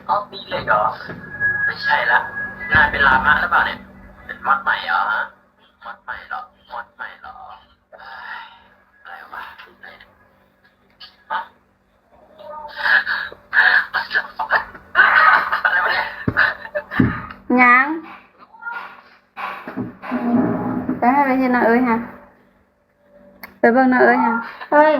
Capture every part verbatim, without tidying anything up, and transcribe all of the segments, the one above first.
ห้องนี้เลยเหรอ? ไม่ใช่ละ นายเป็นลามะหรือเปล่าเนี่ย? เป็นมอสใหม่เหรอฮะ? มอสใหม่เหรอ? มอสใหม่เหรอ? เอ้ย อะไรวะ? ฮะ? อะไรวะเนี่ย? ยัง ไปให้ไปเห็นน้าเอ้ยฮะ ไปเบิ่งน้าเอ้ยฮะ เฮ้ย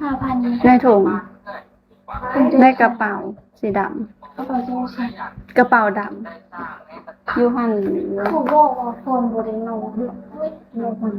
ห้าพัน ในถุง ในกระเป๋าสีดำ กระเป๋าสีดำ กระเป๋าดำ อยู่หั่น ถูกบอกว่าคนบ่ได้นอน นอน